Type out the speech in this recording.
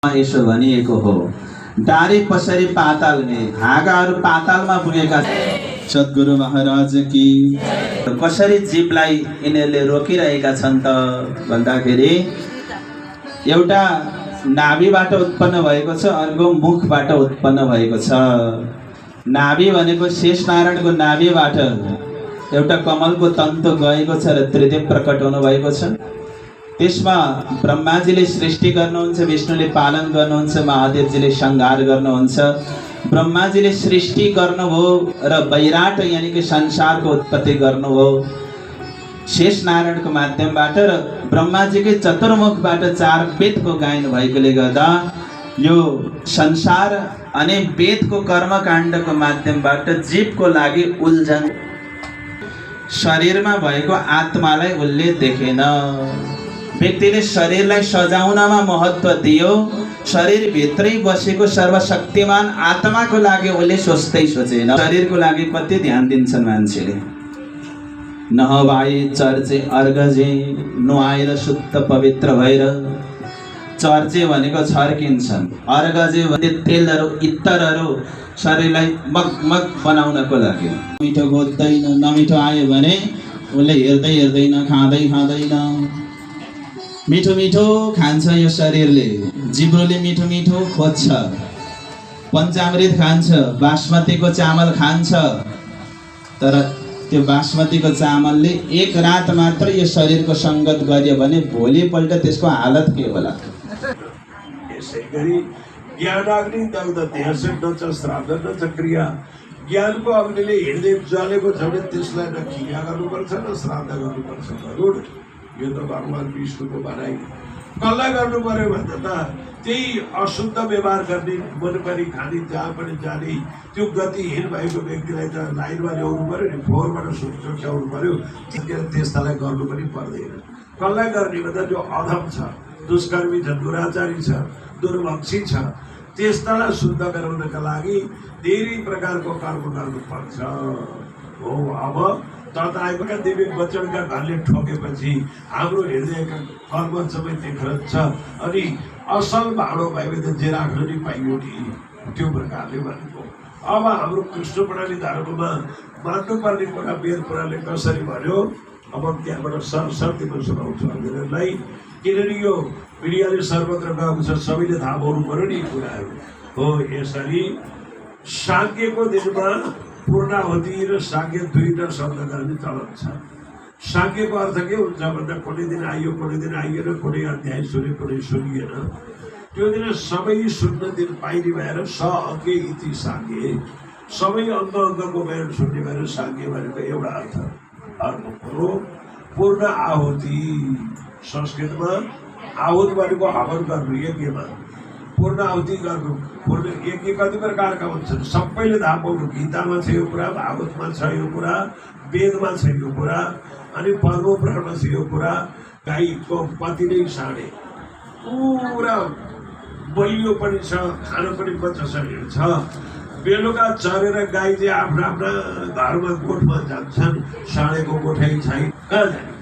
यसो भनिएको हो, डाँडे पसरी पातालमे, हाँगाहरू पातालमा पुगेका सद्गुरु महाराज की। कसरी जीवलाई यिनीहरूले रोकिरहेका छन् त भन्दाखेरि एउटा नाभिबाट उत्पन्न भएको छ, अर्को मुखबाट उत्पन्न भएको छ। नाभि भनेको शेष नारायणको नाभिबाट एउटा कमलको तन्तु गएको छ र त्रिदेव प्रकट हुनु भएको छ। त्यसमा ब्रह्माजीले सृष्टि गर्नुहुन्छ, विष्णुले पालन गर्नुहुन्छ, महादेवजीले संहार गर्नुहुन्छ। ब्रह्माजीले सृष्टि गर्नुभयो र वैराट यानी कि संसारको उत्पत्ति गर्नुभयो शेष नारायणको माध्यमबाट र ब्रह्माजीकै चतुर्मुखबाट 4 वेदको गायन भएकोले गर्दा यो संसार अनि वेदको कर्मकाण्डको माध्यमबाट जीवको लागि उल्झन, शरीरमा भएको आत्मालाई उसले देखेन। व्यक्तिले शरीरलाई सजाउनमा महत्त्व दियो, शरीर भित्रै बसेको सर्वशक्तिमान आत्माको लागि उसले सोच्दै सोचेन। शरीरको लागि कति ध्यान दिन्छन् मान्छेले। नहवाई चर्चे अर्घजे नुहाएर शुद्ध पवित्र भएर, चर्चे भनेको छर्किन्छन्, अर्घजे भने तेलहरू इत्तरहरू शरीरलाई मगमग बनाउनको लागि। मिठो खोज्दैन, नमिठो आयो भने उसले हेर्दै हेर्दैन, खाँदै खाँदैन। मिठो मिठो खान्छ यो शरीरले, जिब्रोले मिठो मिठो खोज्छ, पञ्चामृत खान्छ, बासमतीको चामल खान्छ। तर त्यो बासमतीको चामलले एक रात मात्र यो शरीरको सङ्गत गर्यो भने भोलिपल्ट त्यसको हालत के होला। ज्ञानाग्नि दग्ध देहसे नच श्राद्ध नच क्रिया। ज्ञानको अग्निले हृदय जलेको छ भने त्यसलाई न क्रिया गर्नुपर्छ न श्राद्ध गर्नुपर्छ। गरुड यो त भगवान विष्णुको भनाइ। कसलाई गर्नु पर्यो भन्दा त त्यही अशुद्ध व्यवहार गर्ने, मनपरी खाने, जहाँ पनि जाने त्यो गतिहीन भएको व्यक्तिलाई त लाइनमा ल्याउनु पर्यो नि, फोहोरबाट सुरक्षाउनु पर्यो। त्यस्तालाई गर्नु पनि पर्दैन। कसलाई गर्ने भन्दा जो अधम छ, दुष्कर्मी छ, दुराचारी छ, दुर्भक्षी छ, त्यस्तालाई शुद्ध गराउनका लागि धेरै प्रकारको कर्म गर्नुपर्छ। हो अब तताएका देवी बच्चनका घरले ठोकेपछि हाम्रो हृदयका कर्म सबै देखिन्छ। अनि असल भाँडो भयो भने जे राख्नु नि पाइयो नि, त्यो प्रकारले भनेको। अब हाम्रो कृष्ण प्रणाली धर्ममा मान्नुपर्ने कुरा वेद पुराणले कसरी भन्यो, अब त्यहाँबाट सरसर्तीमा सुनाउँछु हजुरहरूलाई। किनभने यो मिडियाले सर्वत्र गएको छ, सबैले थाहा पाउनु पर्यो नि कुराहरू। हो यसरी साङ्ख्यको दिनमा पूर्णाहुति र साङ्ख्य दुईवटा शब्द गर्ने चलन छ। साङ्ख्यको अर्थ के हुन्छ भन्दा कुनै दिन आइयो, कुनै दिन आइएन, कुनै अध्याय सुन्यो, कुनै सुनिएन। त्यो दिन सबै सुन्न दिन पाइने भएर स अङ्गे इति साङ्ख्य, सबै अङ्ग अङ्गको बयान सुन्ने भएर साङ्ख्य भनेको एउटा अर्थ। अर्को कुरो पूर्ण आहुति, संस्कृतमा आहुत भनेको हवन गर्नु, यज्ञमा पूर्ण आहुति गर्नु। पूर्ण यज्ञ कति प्रकारका हुन्छन् सबैले थाहा पाउनु। गीतामा छ यो कुरा, भागवतमा छ यो कुरा, वेदमा छ यो कुरा, अनि पद्मपुराणमा छ यो कुरा। गाईको पति नै साँडे, पुरा बलियो पनि छ, खान पनि बच्चा शरीर छ। बेलुका चरेर गाई चाहिँ आफ्ना आफ्ना घरमा गोठमा जान्छन्, साँडेको गोठाइ छैन, कहाँ जाने।